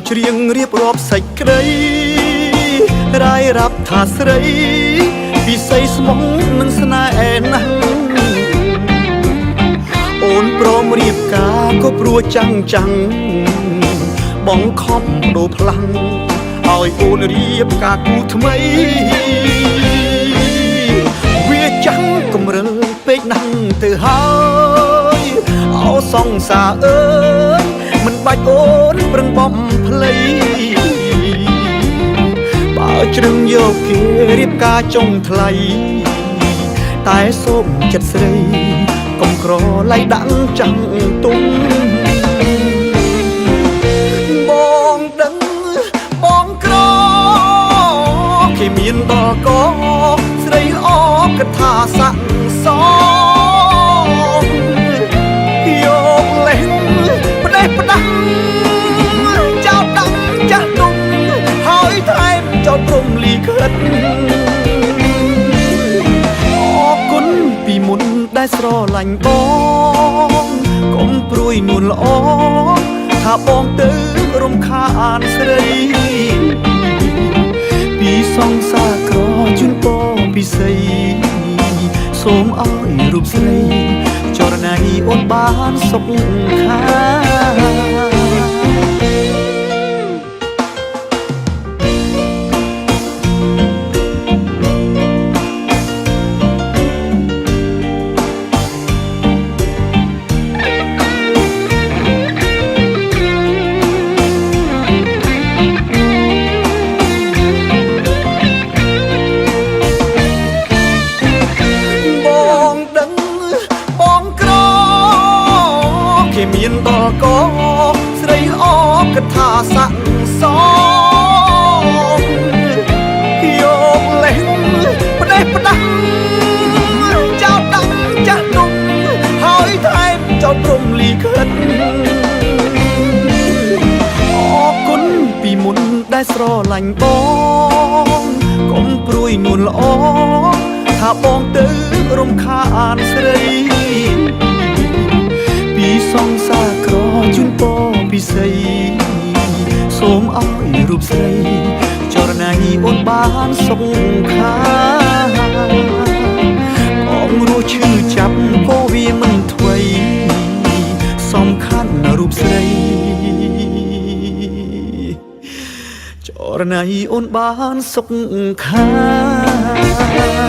ច្រៀងរៀបរាប់សេចក្តីរាយរាប់ថាស្រីពិសីស្មងនឹងស្នេហ៍ណាស់អូនព្រមរៀបការក៏ព្រោះចាំងចាំងបងខំដូរផ្លាំងឲ្យអូនរៀបការគូថ្មីវាចាំងកំរិលពេកណាស់ទៅហើយអោសង្សារអើយមិនបាច់អូនប្រឹងបំភ្លៃបើជ្រឹងយកគេរៀបការចុងថ្លៃតែសូមចិត្តស្រីកុំក្រឡៃដាក់ចាំងទុំបងដឹងបងក្រគេមានដល់កស្រីល្អគិតថាស័កសមយកលេងផ្ដេសផ្ដាស់ចោលដាំចាស់ទុំហើយថែមចោលព្រំលីខិតអរគុណពីមុនដែលស្រឡាញ់បងកុំព្រួយនួនល្អថាបងទៅរំខានស្រីពីសង្សារក្រជូនពរពិសីសូមឲ្យរូបស្រីចរណៃអូនបានសុខខា បងដឹងបងក្រគេមានដល់កស្រីល្អគិតថាស័កសមយកលេងផ្ដេសផ្ដាស់ចោលដាំចាស់ទុំហើយថែមចោលព្រំលីខិតអរគុណពីមុនដែលស្រឡាញ់បងកុំព្រួយនួនល្អថាបងទៅរំខានស្រីពីសង្សារក្រជូនពរពិសីសូមឲ្យរូបស្រីចរណៃអូនបានសុខខាបងរស់ឈឺចាប់ក៏វាមិនថ្វីសំខាន់រូបស្រីចរណៃអូនបានសុខខា